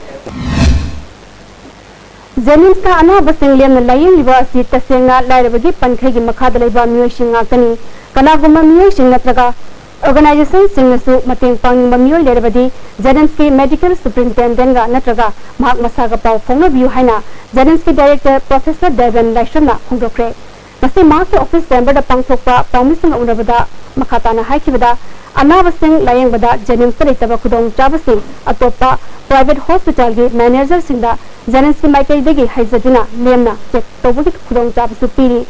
ꯖꯦꯅꯤꯝꯁꯇ ꯑꯅꯥꯕꯁꯤꯡ ꯂꯦꯝꯅ ꯂꯥꯌꯦꯡꯂꯤꯕ ꯑꯁꯤ ꯇꯁꯦꯡꯅ ꯂꯥꯏꯔꯕꯒꯤ ꯄꯟꯈꯩꯒꯤ ꯃꯈꯥꯗ ꯂꯩꯕ ꯃꯤꯑꯣꯏꯁꯤꯡ ꯉꯥꯛꯇꯅꯤ꯫ ꯀꯅꯥꯒꯨꯝꯕ ꯃꯤꯑꯣꯏꯁꯤꯡ ꯅꯠꯇ꯭ꯔꯒ ꯑꯣꯔꯒꯅꯥꯏꯖꯦꯁꯟꯁꯤꯡꯅꯁꯨ ꯃꯇꯦꯡ ꯄꯥꯡꯅꯤꯡꯕ ꯃꯤꯑꯣꯏ ꯂꯩꯔꯕꯗꯤ ꯖꯦꯅꯤꯝꯁꯀꯤ ꯃꯦꯗꯤꯀꯦꯜ ꯁꯨꯄ꯭ꯔꯤꯟꯇꯦꯟꯗꯦꯟꯒ ꯅꯠꯇ꯭ꯔꯒ ꯃꯍꯥꯛ ꯃꯁꯥꯒ ꯄꯥꯎ ꯐꯥꯎꯅꯕꯤꯌꯨ ꯍꯥꯏꯅ ꯖꯦꯅꯤꯝꯁꯀꯤ ꯗꯥꯏꯔꯦꯛꯇꯔ ꯄ꯭ꯔꯣꯐꯦꯁꯔ ꯗꯦꯕꯦꯟ ꯂꯥꯏꯁ꯭ꯔꯝꯅ ꯐꯣꯡꯗꯣꯛꯈ꯭ꯔꯦ꯫ ꯉꯁꯤ ꯃꯍꯥꯛꯀꯤ ꯑꯣꯐꯤꯁ ꯆꯦꯝꯕꯔꯗ ꯄꯥꯡꯊꯣꯛꯄ ꯄꯥꯎꯃꯤꯁꯤꯡꯒ ꯎꯅꯕꯗ ꯃꯈꯥ ꯇꯥꯅ ꯍꯥꯏꯈꯤꯕꯗ, ꯑꯅꯥꯕꯁꯤꯡ ꯂꯥꯌꯦꯡꯕꯗ ꯖꯦꯅꯤꯝꯁꯇ ꯂꯩꯇꯕ ꯈꯨꯗꯣꯡꯆꯥꯕꯁꯤꯡ ꯑꯇꯣꯞꯄ ꯄ꯭ꯔꯥꯏꯚꯦꯠ ꯍꯣꯁꯄꯤꯇꯥꯜꯒꯤ ꯃꯦꯅꯦꯖꯔꯁꯤꯡꯗ ꯖꯦꯅꯤꯝꯁꯀꯤ ꯃꯥꯏꯀꯩꯗꯒꯤ ꯍꯥꯏꯖꯗꯨꯅ ꯂꯦꯝꯅ ꯆꯦꯛ ꯇꯧꯕꯒꯤ ꯈꯨꯗꯣꯡꯆꯥꯕꯁꯨ ꯄꯤꯔꯤ꯫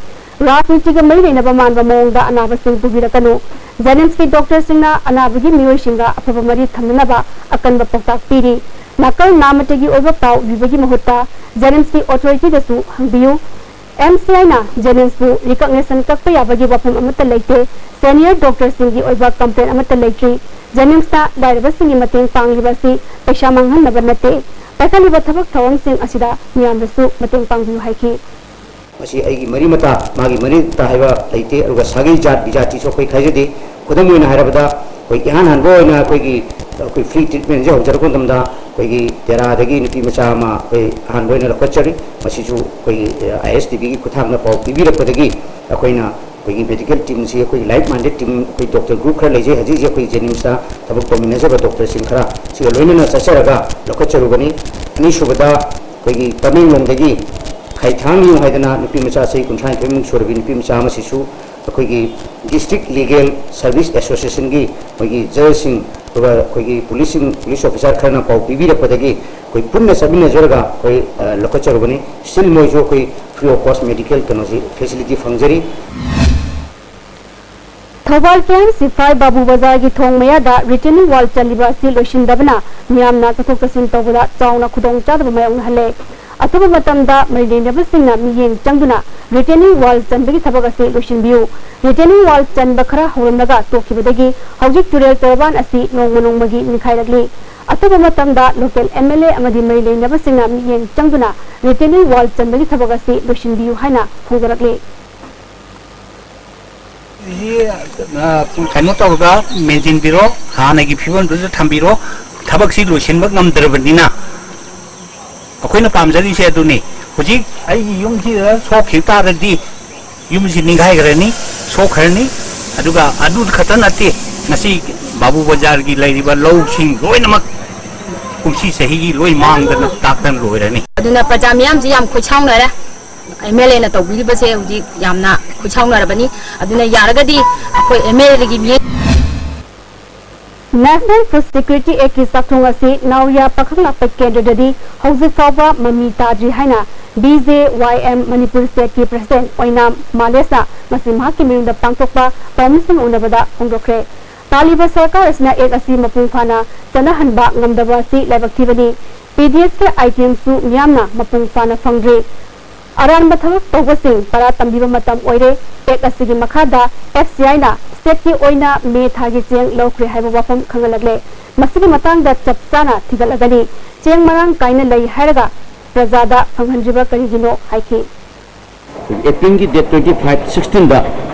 ꯔꯥꯖꯅꯤꯇꯤꯒ ꯃꯔꯤ ꯂꯩꯅꯕ ꯃꯥꯟꯕ ꯃꯑꯣꯡꯗ ꯑꯅꯥꯕꯁꯤꯡ ꯄꯨꯕꯤꯔꯛꯀꯅꯨ꯫ ꯖꯦꯅꯤꯝꯁꯀꯤ ꯗꯣꯛꯇꯔꯁꯤꯡꯅ ꯑꯅꯥꯕꯒꯤ ꯃꯤꯑꯣꯏꯁꯤꯡꯒ ꯑꯐꯕ ꯃꯔꯤ ꯊꯝꯅꯅꯕ ꯑꯀꯟꯕ ꯄꯥꯎꯇꯥꯛ ꯄꯤꯔꯤ꯫ ꯅꯥꯀꯜ ꯅꯥꯃꯇꯒꯤ ꯑꯣꯏꯕ ꯄꯥꯎ ꯄꯤꯕꯒꯤ ꯃꯍꯨꯠꯇ ꯖꯦꯅꯤꯝꯁꯀꯤ ꯑꯣꯊꯣꯔꯤꯇꯤꯗꯁꯨ ꯍꯪꯕꯤꯌꯨ꯫ ꯑꯦꯝ ꯁꯤ ꯑꯥꯏꯅ ꯖꯦꯅꯤꯝꯁꯄꯨ ꯔꯤꯀꯣꯒꯅꯤꯁꯟ ꯀꯛꯄ ꯌꯥꯕꯒꯤ ꯋꯥꯐꯝ ꯑꯃꯠꯇ ꯂꯩꯇꯦ꯫ ꯁꯦꯅꯤꯌꯔ ꯗꯣꯛꯇꯔꯁꯤꯡꯒꯤ ꯑꯣꯏꯕ ꯀꯝꯄ꯭ꯂꯦꯟ ꯑꯃꯠꯇ ꯂꯩꯇ꯭ꯔꯤ꯫ ꯖꯦꯅꯤꯝꯁꯇ ꯂꯥꯏꯔꯕꯁꯤꯡꯒꯤ ꯃꯇꯦꯡ ꯄꯥꯡꯂꯤꯕ ꯑꯁꯤ ꯄꯩꯁꯥ ꯃꯥꯡꯍꯟꯅꯕ ꯅꯠꯇꯦ꯫ ꯄꯥꯏꯈꯠꯂꯤꯕ ꯊꯕꯛ ꯊꯧꯔꯝꯁꯤꯡ ꯑꯁꯤꯗ ꯃꯤꯌꯥꯝꯗꯁꯨ ꯃꯇꯦꯡ ꯄꯥꯡꯕꯤꯌꯨ ꯍꯥꯏꯈꯤ꯫ ꯃꯁꯤ ꯑꯩꯒꯤ ꯃꯔꯤ ꯃꯇꯥ, ꯃꯥꯒꯤ ꯃꯔꯤ ꯃꯇꯥ ꯍꯥꯏꯕ ꯂꯩꯇꯦ, ꯑꯗꯨꯒ ꯁꯥꯒꯩ ꯖꯥꯠ ꯕꯤꯖꯥꯇꯤꯁꯨ ꯑꯩꯈꯣꯏ ꯈꯥꯏꯖꯗꯦ꯫ ꯈꯨꯗꯝ ꯑꯣꯏꯅ ꯍꯥꯏꯔꯕꯗ, ꯑꯩꯈꯣꯏ ꯏꯍꯥꯟ ꯍꯥꯟꯕ ꯑꯣꯏꯅ ꯑꯩꯈꯣꯏꯒꯤ, ꯑꯩꯈꯣꯏ ꯐ꯭ꯔꯤ ꯇ꯭ꯔꯤꯠꯃꯦꯟꯁꯦ ꯍꯧꯖꯔꯛꯄ ꯃꯇꯝꯗ, ꯑꯩꯈꯣꯏꯒꯤ ꯇꯦꯔꯥꯗꯒꯤ ꯅꯨꯄꯤ ꯃꯆꯥ ꯑꯃ ꯑꯩꯈꯣꯏ ꯑꯍꯥꯟꯕ ꯑꯣꯏꯅ ꯂꯧꯈꯠꯆꯔꯤ꯫ ꯃꯁꯤꯁꯨ ꯑꯩꯈꯣꯏꯒꯤ, ꯑꯥꯏ ꯑꯦꯁ ꯇꯤ ꯚꯤꯒꯤ ꯈꯨꯠꯊꯥꯡꯗ ꯄꯥꯎ ꯄꯤꯕꯤꯔꯛꯄꯗꯒꯤ ꯑꯩꯈꯣꯏꯅ ꯑꯩꯈꯣꯏꯒꯤ ꯃꯦꯗꯤꯀꯦꯜ ꯇꯤꯝꯁꯤ, ꯑꯩꯈꯣꯏꯒꯤ ꯂꯥꯏꯛ ꯃꯥꯏꯟꯗꯦꯗ ꯇꯤꯝ, ꯑꯩꯈꯣꯏ ꯗꯣꯛꯇꯔ ꯒ꯭ꯔꯨꯞ ꯈꯔ ꯂꯩꯖꯩ꯫ ꯍꯧꯖꯤꯛ ꯍꯧꯖꯤꯛ ꯑꯩꯈꯣꯏ ꯖꯦꯅꯤꯝꯁꯇ ꯊꯕꯛ ꯇꯧꯃꯤꯟꯅꯖꯕ ꯗꯣꯛꯇꯔꯁꯤꯡ ꯈꯔ ꯁꯤꯒ ꯂꯣꯏꯅꯅ ꯆꯠꯆꯔꯒ ꯂꯧꯈꯠꯆꯔꯨꯕꯅꯤ꯫ ꯑꯅꯤꯁꯨꯕꯗ, ꯑꯩꯈꯣꯏꯒꯤ ꯇꯃꯦꯡꯂꯣꯡꯗꯒꯤ ꯈꯥꯏꯊꯥꯡ ꯌꯨꯡ ꯍꯥꯏꯗꯅ ꯅꯨꯄꯤ ꯃꯆꯥ ꯆꯍꯤ ꯀꯨꯟꯊ꯭ꯔꯥ ꯅꯤꯊꯣꯏꯃꯨꯛ ꯁꯨꯔꯕꯤ ꯅꯨꯄꯤ ꯃꯆꯥ ꯑꯃꯁꯤꯁꯨ ꯑꯩꯈꯣꯏꯒꯤ ꯗꯤꯁꯇ꯭ꯔꯤꯛ ꯂꯤꯒꯦꯜ ꯁꯔꯚꯤꯁ ꯑꯦꯁꯣꯁꯤꯌꯦꯁꯟꯒꯤ ꯑꯩꯈꯣꯏꯒꯤ ꯖꯖꯁꯤꯡ, ꯑꯗꯨꯒ ꯑꯩꯈꯣꯏꯒꯤ ꯄꯨꯂꯤꯁꯁꯤꯡ, ꯄꯨꯂꯤꯁ ꯑꯣꯐꯤꯁꯥꯔ ꯈꯔꯅ ꯄꯥꯎ ꯄꯤꯕꯤꯔꯛꯄꯗꯒꯤ ꯑꯩꯈꯣꯏ ꯄꯨꯟꯅ ꯆꯠꯃꯤꯟꯅꯖꯔꯒ ꯑꯩꯈꯣꯏ, ꯑ, ꯂꯧꯈꯠꯆꯔꯨꯕꯅꯤ꯫ ꯁ꯭ꯇꯤꯜ ꯃꯣꯏꯁꯨ ꯑꯩꯈꯣꯏ ꯐ꯭ꯔꯤ ꯑꯣꯐ ꯀꯣꯁ ꯃꯦꯗꯤꯀꯦꯜ ꯀꯩꯅꯣꯁꯤ, ꯐꯦꯁꯤꯂꯤꯇꯤ ꯐꯪꯖꯔꯤ꯫ ꯊꯧꯕꯥꯜ ꯀꯦ ꯑꯦꯝ ꯁꯤꯐꯥꯏ ꯕꯥꯕꯨ ꯕꯖꯥꯔꯒꯤ ꯊꯣꯡ ꯃꯌꯥꯗ ꯔꯤꯇꯦꯅꯤꯡ ꯋꯥꯜ ꯆꯜꯂꯤꯕ ꯑꯁꯤ ꯂꯣꯏꯁꯤꯟꯗꯕꯅ ꯃꯤꯌꯥꯝꯅ ꯆꯠꯊꯣꯛ ꯆꯠꯁꯤꯟ ꯇꯧꯕꯗ ꯆꯥꯎꯅ ꯈꯨꯗꯣꯡꯆꯥꯗꯕ ꯃꯥꯌꯣꯛꯅꯍꯜꯂꯦ꯫ ꯑꯊꯨꯕ ꯃꯇꯝꯗ ꯃꯔꯤ ꯂꯩꯅꯕꯁꯤꯡꯅ ꯃꯤꯠꯌꯦꯡ ꯆꯪꯗꯨꯅ ꯔꯤꯇꯦꯅꯤꯡ ꯋꯥꯜ ꯆꯟꯕꯒꯤ ꯊꯕꯛ ꯑꯁꯤ ꯂꯣꯏꯁꯤꯟꯕꯤꯌꯨ꯫ ꯔꯤꯇꯦꯅꯤꯡ ꯋꯥꯜ ꯆꯟꯕ ꯈꯔ ꯍꯧꯔꯝꯂꯒ ꯇꯣꯛꯈꯤꯕꯗꯒꯤ ꯍꯧꯖꯤꯛ ꯇꯨꯔꯦꯜ ꯇꯣꯔꯕꯥꯟ ꯑꯁꯤ ꯅꯣꯡꯃ ꯅꯣꯡꯃꯒꯤ ꯅꯤꯡꯈꯥꯏꯔꯛꯂꯤ꯫ ꯑꯊꯨꯕ ꯃꯇꯝꯗ ꯂꯣꯀꯦꯜ ꯑꯦꯝ ꯑꯦꯜ ꯑꯦ ꯑꯃꯗꯤ ꯃꯔꯤ ꯂꯩꯅꯕꯁꯤꯡꯅ ꯃꯤꯠꯌꯦꯡ ꯆꯪꯗꯨꯅ ꯔꯤꯇꯦꯅꯤꯡ ꯋꯥꯜ ꯆꯟꯕꯒꯤ ꯊꯕꯛ ꯑꯁꯤ ꯂꯣꯏꯁꯤꯟꯕꯤꯌꯨ ꯍꯥꯏꯅ ꯐꯣꯡꯗꯣꯔꯛꯂꯤ꯫ ꯁꯤ, ꯑ, ꯀꯩꯅꯣ ꯇꯧꯔꯒ ꯃꯦꯟꯁꯤꯟꯕꯤꯔꯣ, ꯍꯥꯟꯅꯒꯤ ꯐꯤꯕꯝꯗꯨꯗ ꯊꯝꯕꯤꯔꯣ꯫ ꯊꯕꯛꯁꯤ ꯂꯣꯏꯁꯤꯟꯕ ꯉꯝꯗ꯭ꯔꯕꯅꯤꯅ ꯑꯩꯈꯣꯏꯅ ꯄꯥꯝꯖꯔꯤꯁꯦ ꯑꯗꯨꯅꯤ꯫ ꯍꯧꯖꯤꯛ ꯑꯩꯒꯤ ꯌꯨꯝꯁꯤꯗ ꯁꯣꯛꯈꯤꯕ ꯇꯥꯔꯗꯤ ꯌꯨꯝꯁꯤ ꯅꯤꯡꯈꯥꯏꯈ꯭ꯔꯅꯤ, ꯁꯣꯛꯈ꯭ꯔꯅꯤ꯫ ꯑꯗꯨꯒ ꯑꯗꯨ ꯈꯛꯇ ꯅꯠꯇꯦ, ꯉꯁꯤ ꯕꯥꯕꯨ ꯕꯖꯥꯔꯒꯤ ꯂꯩꯔꯤꯕ ꯂꯧꯁꯤꯡ ꯂꯣꯏꯅꯃꯛ ꯀꯨꯝꯁꯤ ꯆꯍꯤꯒꯤ ꯂꯣꯏ ꯃꯥꯡꯗꯅ ꯇꯥꯛꯇꯅ ꯂꯣꯏꯔꯅꯤ꯫ ꯑꯗꯨꯅ ꯄ꯭ꯔꯖꯥ ꯃꯤꯌꯥꯝꯁꯤ ꯌꯥꯝ ꯈꯣꯏꯁꯥꯎꯅꯔꯦ꯫ ꯑꯦꯝ ꯑꯦꯜ ꯑꯦꯅ ꯇꯧꯕꯤꯔꯤꯕꯁꯦ ꯍꯧꯖꯤꯛ ꯌꯥꯝꯅ ꯈꯣꯏꯁꯥꯎꯅꯔꯕꯅꯤ꯫ ꯑꯗꯨꯅ ꯌꯥꯔꯒꯗꯤ ꯑꯩꯈꯣꯏ ꯑꯦꯝ ꯑꯦꯜ ꯑꯦꯒꯤ ꯃꯤꯠꯌꯦꯡ National Food Security Act ꯀꯤ ꯆꯥꯛꯊꯣꯡ ꯑꯁꯤ ꯅꯥꯎꯔꯤꯌꯥ ꯄꯥꯈꯪꯂꯥꯛꯄ ꯀꯦꯟꯗ꯭ꯔꯗꯗꯤ ꯍꯧꯖꯤꯛ ꯐꯥꯎꯕ ꯃꯃꯤ ꯇꯥꯗ꯭ꯔꯤ ꯍꯥꯏꯅ ꯕꯤ ꯖꯦ ꯋꯥꯏ ꯑꯦꯝ ꯃꯅꯤꯄꯨꯔ ꯁ꯭ꯇꯦꯠꯀꯤ ꯄ꯭ꯔꯁꯤꯗꯦꯟꯠ ꯑꯣꯏꯅꯥꯝ ꯃꯥꯂꯦꯁꯅ ꯉꯁꯤ ꯃꯍꯥꯛꯀꯤ ꯃꯌꯨꯝꯗ ꯄꯥꯡꯊꯣꯛꯄ ꯄꯥꯎꯃꯤꯁꯤꯡ ꯎꯅꯕꯗ ꯐꯣꯡꯗꯣꯛꯈ꯭ꯔꯦ꯫ ꯄꯥꯜꯂꯤꯕ ꯁꯔꯀꯥꯔ ꯑꯁꯤꯅ ꯑꯦꯛ ꯑꯁꯤ ꯃꯄꯨꯡ ꯐꯥꯅ ꯆꯠꯅꯍꯟꯕ ꯉꯝꯗꯕ ꯑꯁꯤ ꯂꯥꯏꯕꯛ ꯊꯤꯕꯅꯤ꯫ ꯄꯤ ꯗꯤ ꯑꯦꯁꯀꯤ ꯑꯥꯏꯇꯦꯝꯁꯨ ꯃꯤꯌꯥꯝꯅ ꯃꯄꯨꯡ ꯐꯥꯅ ꯐꯪꯗ꯭ꯔꯤ꯫ ꯑꯔꯥꯟꯕ ꯊꯕꯛ ꯇꯧꯕꯁꯤꯡ ꯄꯔꯥ ꯇꯝꯕꯤꯕ ꯃꯇꯝ ꯑꯣꯏꯔꯦ꯫ ꯑꯦꯛ ꯑꯁꯤꯒꯤ ꯃꯈꯥꯗ ꯑꯦꯐ ꯁꯤ ꯑꯥꯏꯅ ꯁ꯭ꯇꯦꯠꯀꯤ ꯑꯣꯏꯅ ꯃꯦ ꯊꯥꯒꯤ ꯆꯦꯡ ꯂꯧꯈ꯭ꯔꯦ ꯍꯥꯏꯕ ꯋꯥꯐꯝ ꯈꯪꯍꯜꯂꯛꯂꯦ꯫ ꯃꯁꯤꯒꯤ ꯃꯇꯥꯡꯗ ꯆꯞ ꯆꯥꯅ ꯊꯤꯒꯠꯂꯒꯅꯤ꯫ ꯆꯦꯡ ꯃꯔꯥꯡ ꯀꯥꯏꯅ ꯂꯩ ꯍꯥꯏꯔꯒ ꯄ꯭ꯔꯖꯥꯗ ꯐꯪꯍꯟꯗ꯭ꯔꯤꯕ ꯀꯔꯤꯒꯤꯅꯣ ꯍꯥꯏꯈꯤ꯫ ꯑꯦꯄ꯭ꯔꯤꯜꯒꯤ ꯗꯦꯠ ꯇ꯭ꯋꯦꯟꯇꯤ ꯐꯥꯏꯚ, ꯁꯤꯛꯁꯇꯤꯟꯗ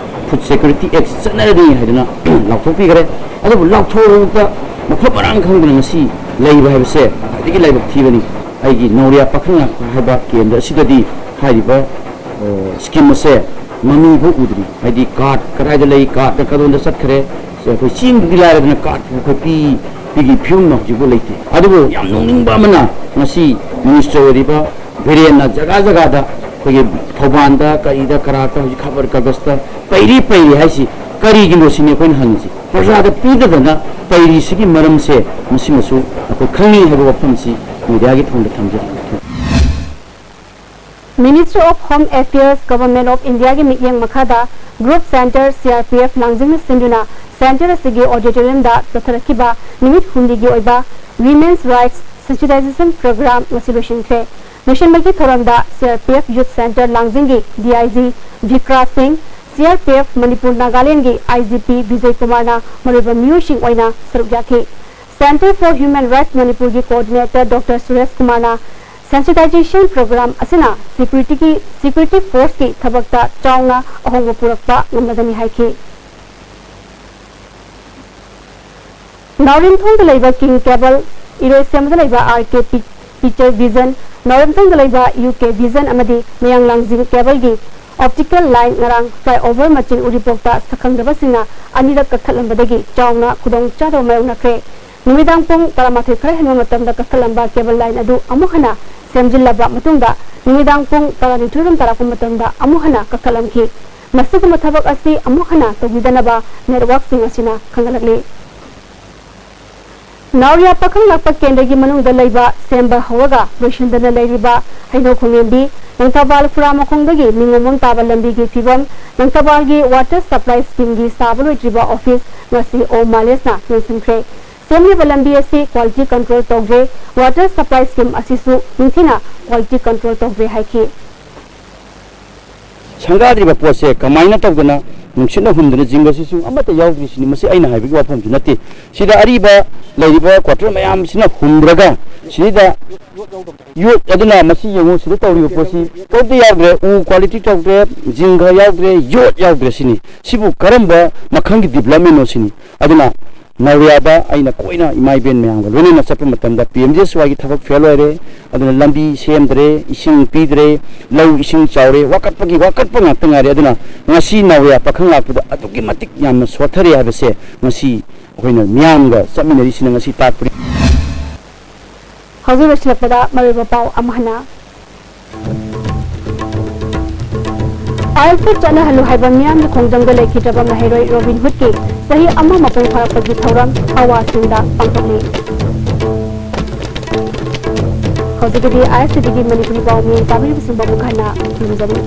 ꯐꯨꯗ ꯁꯦꯀ꯭ꯌꯨꯔꯤꯇꯤ ꯑꯦꯛ ꯆꯠꯅꯔꯅꯤ ꯍꯥꯏꯗꯨꯅ ꯂꯥꯎꯊꯣꯛꯄꯤꯈ꯭ꯔꯦ꯫ ꯑꯗꯨꯕꯨ ꯂꯥꯎꯊꯣꯛꯂꯕꯗ ꯃꯐꯝ ꯃꯔꯥꯡ ꯈꯪꯗꯅ ꯉꯁꯤ ꯂꯩꯕ ꯍꯥꯏꯕꯁꯦ ꯈ꯭ꯋꯥꯏꯗꯒꯤ ꯂꯥꯏꯕꯛ ꯊꯤꯕꯅꯤ꯫ ꯑꯩꯒꯤ ꯅꯧꯔꯤꯌꯥ ꯄꯥꯈꯪ ꯉꯥꯛꯄ ꯍꯥꯏꯕ ꯀꯦꯟꯗ꯭ꯔ ꯑꯁꯤꯗꯗꯤ ꯍꯥꯏꯔꯤꯕ, ꯑ, ꯁ꯭ꯀꯤꯝ ꯑꯁꯦ ꯃꯃꯤ ꯐꯥꯎ ꯎꯗ꯭ꯔꯤ꯫ ꯍꯥꯏꯗꯤ ꯀꯥꯔꯗ ꯀꯗꯥꯏꯗ ꯂꯩ, ꯀꯥꯔꯗꯅ ꯀꯗꯣꯝꯗ ꯆꯠꯈ꯭ꯔꯦ, ꯑꯩꯈꯣꯏ ꯆꯦꯡꯗꯨꯗꯤ ꯂꯥꯏꯔꯗꯅ ꯀꯥꯔꯗ ꯑꯩꯈꯣꯏ ꯄꯤ-, ꯄꯤꯒꯤ ꯐꯤꯕꯝ ꯍꯧꯖꯤꯛꯐꯥꯎ ꯂꯩꯇꯦ꯫ ꯑꯗꯨꯕꯨ ꯌꯥꯝ ꯅꯣꯛꯅꯤꯡꯕ ꯑꯃꯅ ꯉꯁꯤ ꯃꯤꯅꯤꯁꯇꯔ ꯑꯣꯏꯔꯤꯕ ꯕꯤꯔꯦꯟꯅ ꯖꯒꯥ ꯖꯒꯥꯗ ꯑꯩꯈꯣꯏꯒꯤ ꯊꯧꯕꯥꯜꯗ, ꯀꯔꯤꯗ, ꯀꯔꯥꯔꯗ ꯍꯧꯖꯤꯛ ꯈꯕꯔ ꯀꯥꯒꯖꯇ ꯄꯩꯔꯤ ꯄꯩꯔꯤ ꯍꯥꯏꯁꯤ ꯀꯔꯤꯒꯤꯅꯣ ꯁꯤꯅꯤ ꯑꯩꯈꯣꯏꯅ ꯍꯪꯉꯤꯁꯤ꯫ ꯄ꯭ꯔꯖꯥꯗ ꯄꯤꯗꯗꯅ ꯄꯩꯔꯤꯁꯤꯒꯤ ꯃꯔꯝꯁꯦ ꯃꯁꯤꯃꯁꯨ ꯑꯩꯈꯣꯏ ꯈꯪꯅꯤꯡꯉꯤ ꯍꯥꯏꯕ ꯋꯥꯐꯝꯁꯤ ꯃꯦꯗꯤꯌꯥꯒꯤ ꯊꯣꯡꯗ ꯊꯝꯖꯔꯤ꯫ Ministry of Home Affairs, Government of Indiaꯒꯤ ꯃꯤꯠꯌꯦꯡ ꯃꯈꯥꯗ Group Center C R P F ꯂꯥꯡꯖꯤꯡꯅ ꯁꯤꯟꯗꯨꯅ Center ꯑꯁꯤꯒꯤ auditoriumꯗ ꯆꯠꯊꯔꯛꯈꯤꯕ ꯅꯨꯃꯤꯠ ꯍꯨꯝꯅꯤꯒꯤ ꯑꯣꯏꯕ Women's Rights Sensitization Program ꯉꯁꯤ ꯂꯣꯏꯁꯤꯟꯈ꯭ꯔꯦ꯫ ꯂꯣꯏꯁꯤꯟꯕꯒꯤ ꯊꯧꯔꯝꯗ C R P F Youth Center ꯂꯥꯡꯖꯤꯡꯒꯤ D I G ꯕꯤꯀ꯭ꯔꯥꯁ ꯁꯤꯡ, C R P F Manipur ꯅꯥꯒꯥꯂꯦꯟꯒꯤ I G P Bijoy ꯀꯨꯃꯥꯔꯅ ꯃꯔꯨꯑꯣꯏꯕ ꯃꯤꯑꯣꯏꯁꯤꯡ ꯑꯣꯏꯅ ꯁꯔꯨꯛ ꯌꯥꯈꯤ꯫ Center for Human Rights ꯃꯅꯤꯄꯨꯔꯒꯤ coordinator Doctor ꯁꯨꯔꯦꯁ ꯀꯨꯃꯥꯔꯅ sensitization program ꯑꯁꯤꯅ securityꯒꯤ, security forceꯀꯤ ꯊꯕꯛꯇ ꯆꯥꯎꯅ ꯑꯍꯣꯡꯕ ꯄꯨꯔꯛꯄ ꯉꯝꯂꯒꯅꯤ ꯍꯥꯏꯈꯤ꯫ ꯅꯥꯎꯔꯦꯝꯊꯣꯡꯗ ꯂꯩꯕ King Cable, ꯏꯔꯣꯏꯁꯦꯝꯕꯗ ꯂꯩꯕ R K Pi-, Picture Vision, ꯅꯥꯎꯔꯦꯝꯊꯣꯡꯗ ꯂꯩꯕ U K Vision ꯑꯃꯗꯤ ꯃꯌꯥꯡ ꯂꯥꯡꯖꯤꯡ cableꯒꯤ optical line ꯉꯔꯥꯡ flyover ꯃꯆꯤꯟ ꯎꯔꯤꯄꯣꯛꯇ ꯁꯛꯈꯪꯗꯕꯁꯤꯡꯅ ꯑꯅꯤꯔꯛ ꯀꯛꯊꯠꯂꯝꯕꯗꯒꯤ ꯆꯥꯎꯅ ꯈꯨꯗꯣꯡꯆꯥꯗꯕ ꯃꯥꯌꯣꯛꯅꯈ꯭ꯔꯦ꯫ ꯅꯨꯃꯤꯗꯥꯡ ꯄꯨꯡ ꯇꯔꯥꯃꯥꯊꯣꯏ ꯈꯔ ꯍꯦꯟꯕ ꯃꯇꯝꯗ ꯀꯛꯊꯠꯂꯝꯕ cable line ꯑꯗꯨ ꯑꯃꯨꯛ ꯍꯟꯅ ꯁꯦꯝꯖꯤꯜꯂꯕ ꯃꯇꯨꯡꯗ ꯅꯨꯃꯤꯗꯥꯡ ꯄꯨꯡ ꯇꯔꯥꯅꯤꯊꯣꯏ ꯔꯣꯝ ꯇꯥꯔꯛꯄ ꯃꯇꯝꯗ ꯑꯃꯨꯛ ꯍꯟꯅ ꯀꯛꯊꯠꯂꯝꯈꯤ꯫ ꯃꯁꯤꯒꯨꯝꯕ ꯊꯕꯛ ꯑꯁꯤ ꯑꯃꯨꯛ ꯍꯟꯅ ꯇꯧꯕꯤꯗꯅꯕ networkꯁꯤꯡ ꯑꯁꯤꯅ ꯈꯪꯍꯜꯂꯛꯂꯤ꯫ ꯅꯥꯎꯔꯤꯌꯥ ꯄꯥꯈꯪ ꯂꯥꯛꯄ ꯀꯦꯟꯗ꯭ꯔꯒꯤ ꯃꯅꯨꯡꯗ ꯂꯩꯕ ꯁꯦꯝꯕ ꯍꯧꯔꯒ ꯂꯣꯏꯁꯤꯟꯗꯅ ꯂꯩꯔꯤꯕ ꯍꯩꯅꯧ ꯈꯣꯡꯉꯦꯝꯕꯤ, ꯂꯪꯊꯕꯥꯜ ꯈꯨꯔꯥ ꯃꯈꯣꯡꯗꯒꯤ ꯅꯤꯉꯣꯝꯕꯝ ꯇꯥꯕ ꯂꯝꯕꯤꯒꯤ ꯐꯤꯕꯝ, ꯂꯪꯊꯕꯥꯜꯒꯤ water supply schemeꯒꯤ ꯁꯥꯕ ꯂꯣꯏꯗ꯭ꯔꯤꯕ office ꯉꯁꯤ ꯑꯣꯝ ꯃꯥꯂꯦꯁꯅ ꯌꯦꯡꯁꯤꯟꯈ꯭ꯔꯦ꯫ ꯁꯦꯝꯂꯤꯕ ꯂꯝꯕꯤ ꯑꯁꯤ quality control ꯇꯧꯗ꯭ꯔꯦ, water supply scheme ꯑꯁꯤꯁꯨ ꯅꯤꯡꯊꯤꯅ quality control ꯇꯧꯗ꯭ꯔꯦ ꯍꯥꯏꯈꯤ꯫ ꯁꯪꯒꯥꯗ꯭ꯔꯤꯕ ꯄꯣꯠꯁꯦ ꯀꯃꯥꯏꯅ ꯇꯧꯗꯅ ꯅꯨꯡꯁꯤꯠꯅ ꯍꯨꯝꯗꯅ ꯖꯤꯡꯒꯁꯤꯁꯨ ꯑꯃꯠꯇ ꯌꯥꯎꯗ꯭ꯔꯤꯁꯤꯅꯤ꯫ ꯃꯁꯤ ꯑꯩꯅ ꯍꯥꯏꯕꯒꯤ ꯋꯥꯐꯝꯁꯨ ꯅꯠꯇꯦ꯫ ꯁꯤꯗ ꯑꯔꯤꯕ ꯂꯩꯔꯤꯕ quarter ꯃꯌꯥꯝꯁꯤꯅ ꯍꯨꯝꯗ꯭ꯔꯒ ꯁꯤꯗ ꯌꯣꯠ, ꯑꯗꯨꯅ ꯃꯁꯤ ꯌꯦꯡꯉꯨ, ꯁꯤꯗ ꯇꯧꯔꯤꯕ ꯄꯣꯠꯁꯤ ꯀꯔꯤꯝꯇ ꯌꯥꯎꯗ꯭ꯔꯦ, ꯎ quality ꯇꯧꯗ꯭ꯔꯦ, ꯖꯤꯡꯒ ꯌꯥꯎꯗ꯭ꯔꯦ, ꯌꯣꯠ ꯌꯥꯎꯗ꯭ꯔꯦ ꯁꯤꯅꯤ꯫ ꯁꯤꯕꯨ ꯀꯔꯝꯕ ꯃꯈꯜꯒꯤ developmentꯅꯣ ꯁꯤꯅꯤ꯫ ꯑꯗꯨꯅ ꯅꯥꯎꯔꯤꯌꯥꯗ ꯑꯩꯅ ꯀꯣꯏꯅ ꯏꯃꯥ ꯏꯕꯦꯟ ꯃꯌꯥꯝꯒ ꯂꯣꯏꯅꯅ ꯆꯠꯄ ꯃꯇꯝꯗ P M G S Yꯒꯤ ꯊꯕꯛ fail ꯑꯣꯏꯔꯦ, ꯑꯗꯨꯅ ꯂꯝꯕꯤ ꯁꯦꯝꯗ꯭ꯔꯦ, ꯏꯁꯤꯡ ꯄꯤꯗ꯭ꯔꯦ, ꯂꯧ ꯏꯁꯤꯡ ꯆꯥꯎꯔꯦ, ꯋꯥꯀꯠꯄꯒꯤ ꯋꯥꯀꯠꯄ ꯉꯥꯛꯇ ꯉꯥꯏꯔꯦ꯫ ꯑꯗꯨꯅ ꯉꯁꯤ ꯅꯥꯎꯔꯤꯌꯥ ꯄꯥꯈꯪ ꯂꯥꯛꯄꯗ ꯑꯗꯨꯛꯀꯤ ꯃꯇꯤꯛ ꯌꯥꯝꯅ ꯁꯣꯠꯊꯔꯦ ꯍꯥꯏꯕꯁꯦ ꯉꯁꯤ ꯑꯩꯈꯣꯏꯅ ꯃꯤꯌꯥꯝꯒ ꯆꯠꯃꯤꯟꯅꯔꯤꯁꯤꯅ ꯉꯁꯤ ꯇꯥꯛꯄꯅꯤ꯫ ꯍꯧꯖꯤꯛ ꯂꯣꯏꯁꯤꯜꯂꯛꯄꯗ ꯃꯔꯨꯑꯣꯏꯕ ꯄꯥꯎ ꯑꯃ ꯍꯟꯅ꯫ IELTS ꯆꯠꯅꯍꯜꯂꯨ ꯍꯥꯏꯕ ꯃꯤꯌꯥꯝꯒꯤ ꯈꯣꯡꯖꯪꯗ ꯂꯩꯈꯤꯗ꯭ꯔꯕ ꯃꯍꯩꯔꯣꯏ ꯔꯣꯕꯤꯟ ꯍꯨꯗꯀꯤ ꯆꯍꯤ ꯑꯃ ꯃꯄꯨꯡ ꯐꯥꯔꯛꯄꯒꯤ ꯊꯧꯔꯝ ꯑꯋꯥꯁꯤꯡꯗ ꯄꯥꯡꯊꯣꯛꯂꯤ꯫ ꯍꯧꯖꯤꯛꯀꯤꯗꯤ ꯑꯥꯏ ꯑꯦꯁ ꯇꯤ ꯚꯤꯒꯤ ꯃꯅꯤꯄꯨꯔꯤ ꯄꯥꯎ ꯃꯤ ꯇꯥꯕꯤꯔꯤꯕꯁꯤꯡꯕꯨ ꯑꯃꯨꯛ ꯍꯟꯅ ꯈꯨꯔꯨꯝꯖꯔꯤ꯫